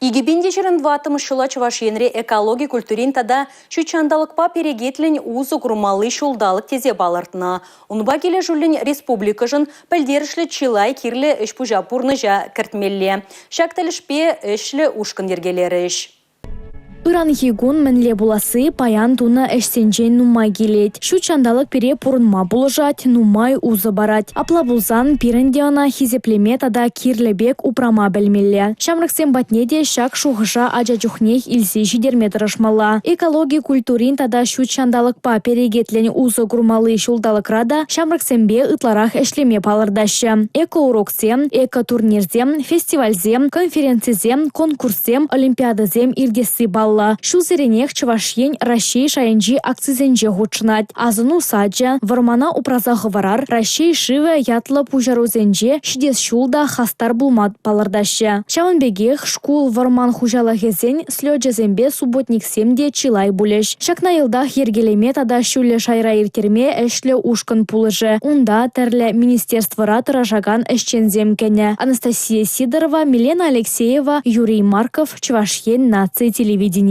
2024-мӗш ҫула Чӑваш Енре экологи культурин тата ҫут ҫанталӑкпа перекетлӗн усӑ курмалли ҫулталӑк тесе палӑртнӑ. Унпа килӗшӳллӗн республикӑшӑн пӗлтерӗшлӗ чылай кирлӗ ӗҫ-пуҫа пурнӑҫа кӗртмелле. Ҫак тӗлӗшпе ӗҫлӗ ушкӑн йӗркелерӗҫ. Ыранхи кун мӗнле пуласси паян тунӑ ӗҫсенчен нумай килет. Ҫут ҫанталӑк пире пурӑнма пулӑшать, нумай усӑ парать. Апла пулсан пирӗн те ӑна хисеплеме тата кирлӗ пек упрама пӗлмелле. Ҫамрӑксем патне те ҫак шухӑша ача чухнех илсе ҫитерме тӑрӑшмалла. Экологи культурин тата ҫут ҫанталӑкпа перекетлӗн усӑ курмалли ҫулталӑкра та ҫамрӑксемпе ытларах ӗҫлеме палӑртаҫҫӗ. Экоуроксем, экотурнирсем, фестивальсем, конференцисем, конкурссем, олимпиадӑсем иртесси паллӑ. Ҫулсеренех Чӑваш Ен Раҫҫей шайӗнчи акцисенче хутшӑнать. Асӑну сачӗ, Вӑрмана упраса хӑварар, Раҫҫей шывӗ ятлӑ пуҫарусенче ҫитес ҫул та хастар пулма палӑртаҫҫӗ. Ҫавӑн пекех шкул вӑрман хуҫалӑхӗсен слечӗсемпе субботниксем те чылай пулӗҫ. Ҫакна йӑлтах йӗркелеме тата ҫӳллӗ шайра ирттерме ӗҫлӗ ушкӑн пулӑшӗ. Унта тӗрлӗ министерствӑра тӑрӑшакан ӗҫченсем кӗнӗ. Анастасия Сидорова, Милена Алексеева, Юрий Марков, Чӑваш Ен наци телевиденийӗ.